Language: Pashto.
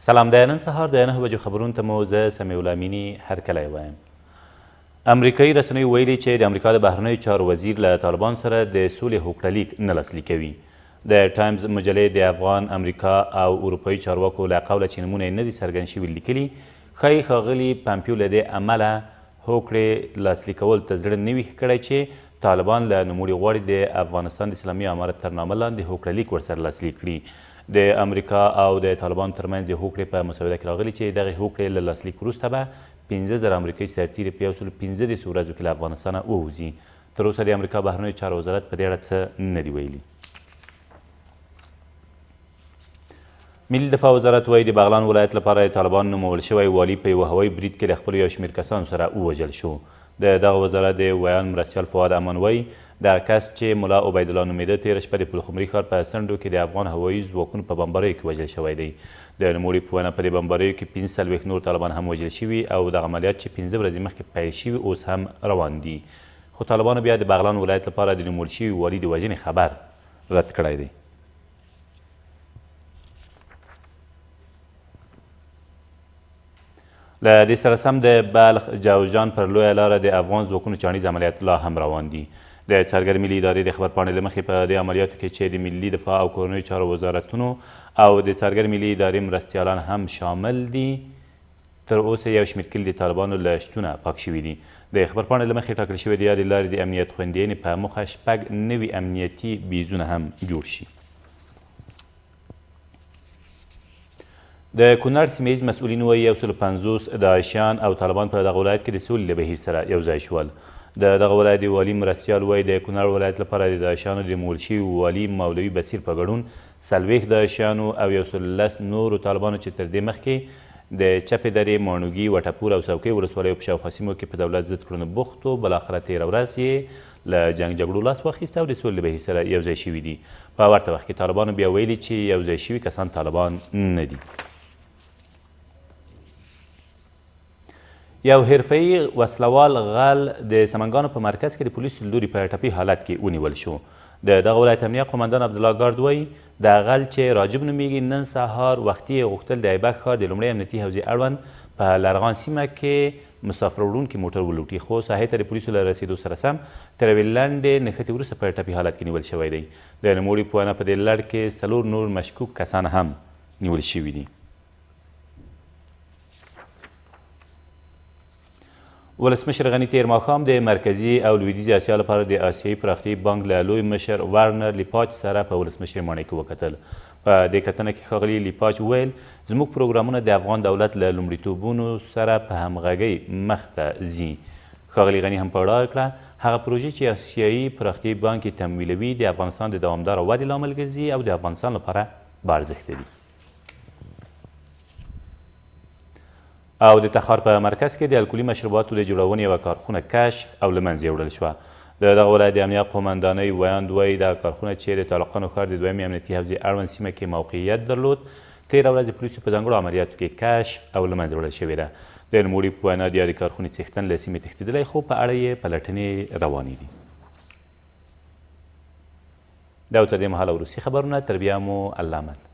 سلام د نن سهار د 9 بجو خبرونو ته مو زه سمیع الله امیني هرکلی وایم. امریکایي رسنیو ویلي چې د امریکا د بهرنیو چارو وزیر له طالبان سره د سولې هوکړه لیک نه لاسلیکوي. د ټایمز مجلې د افغان، امریکا او اروپایي چارواکو له قوله چې نومونه یې نه دي څرګند شوي لیکلي، ښايي ښاغلي پمپیو له دې امله هوکړې لاسلیکولو ته زړه نه وي ښه کړی چې طالبان له نوموړي غواړي د افغانستان د اسلامي امارت تر نامه لاندې هوکړه لیک ورسره لاسلیک کړي. د امریکا او د طالبانو ترمنځ د هوکړې په مسوده کې راغلي چې دغې هوکړې له لاسلیک وروسته به 5000 امریکایي سرتیري په 135 ورځو کې له افغانستانه ووځي. تر اوسه د امریکا بهرنیو چارو وزارت په دې اړه څه نه دي ویلي. ملي دفاع وزارت وایي د بغلان ولایت لپاره د طالبانو نومول شوی والي په یوه هوایي برید کې له خپلو یو شمېر کسانو سره ووژل شو. د دغه وزارت د ویاند مرستیال فواد امان وایي، دغه کس چې ملا عبیدالله نومېده تېره شپه د پلخمري ښار په څنډو کې د افغان هوایي ځواکونو په بمباریو کې وژل شوی دی. د نوموړي په وینا په دې بمباریو کې 45 نور طالبان هم وژل شوي او دغه عملیات چې 5 ورځې مخکې پیل شوي اوس هم روان دي. خو طالبانو بیا د بغلان ولایت لپاره د نومول شوي والي د وژنې خبر رد کړی دی. له دې سره سم د بلخ جوزجان پر لویه لاره د افغان ځواکونو چاڼیز عملیات لا هم روان دي. د څارګر ملي ادارې د خبرپاڼې له مخې په دې عملیاتو کې چې د ملي دفاع او کورنیو چارو وزارتونو او د څارګر ملي ادارې مرستیالان هم شامل دي، تر اوسه یو شمېر کلي د طالبانو له شتونه پاک شوي دي. د خبرپاڼې له مخې ټاکل شوې د یادې لارې د امنیت خوندیینې په موخه 96 امنیتي بیزونه هم جوړ شي. د کونړ سیمه ییز مسؤلین وایي 150 داعشیان او طالبان په دغه ولایت کې د سولې له بهیر سره یو ځای شول. د دغه ولایت د والي مرستیال وایي د کونړ ولایت لپاره د داعشیانو د نومول شوي والي مولوي بصیر په ګډون 40 داعشیانو او 110 نورو طالبانو چې تر دې مخکې د چپې درې، ماڼوګي، وټهپور او څوکۍ ولسوالیو په شاوخوا سیمو کې په دولت ضد کړنو بوخت وو، بالاخره تېره ورځ یې له جنګ جګړو لاس واخیست او د سولې له بهیر سره یو ځای شوي دي. په ورته وخت کې طالبانو بیا ویلي چې یو ځای شوي کسان طالبان نه دي. یو حرفهيي وسلهوال غل د سمنګانو په مرکز کې د پولیسو له لوري په ټپي حالت کې ونیول شو. د دغه ولایت امنیه قومندان عبدالله ګارد وایي، دا غل چې راجب نومېږي، نن سهار وختي یې غوښتل د ایبک ښار د لومړۍ امنیتي حوزې اړوند په لرغان سیمه کې مسافر وړونکي موټر ولوټي، خو ساحې ته د پولیسو له رسېدو سره سم تر یوې لنډې نښتې وروسته په ټپي حالت کې نیول شوی دی. د نوموړي په وینا په دې لړ کې څلور نور مشکوک کسان هم نیول شوي دي. ولسمشر غني تېر ماښام د مرکزي او لویدیځې اسیا لپاره د اسیایي پراختیايي بانک له لوی مشر ورنر لیپاچ سره په ولسمشرۍ ماڼۍ کې وکتل. په دې کتنه کې ښاغلي لیپاچ وویل، زموږ پروګرامونه د افغان دولت له لومړیتوبونو سره په همغږۍ مخته ځي. ښاغلي غني هم په ډاګه کړه، هغه پروژې چې اسیایي پراختیايي بانک یې تمویلوي، د افغانستان د دوامداره ودې لامل ګرځي او د افغانستان لپاره با ارزښته دي. او د تخار په مرکز کې د الکولي مشروباتو د جوړونې یوه کارخونه کشف او له منځه یوړل شوه. د دغه ولایت د امنیه قومندانۍ ویاند وایي، دغه کارخونه چې د تالقانو ښار د دویمې امنیتي حوزې اړوند سیمه کې موقعیت درلود، تېره ورځ د پولیسو په ځانګړو عملیاتو کې کشف او له منځه وړل شوې ده. د نوموړي په وینا، د یادې کارخونې څښتن له سیمې تښتېدلی، خو په اړه یې پلټنې روانې دي. دا و تر دې مهاله وروستي خبرونه، تر بیا مو الله مل.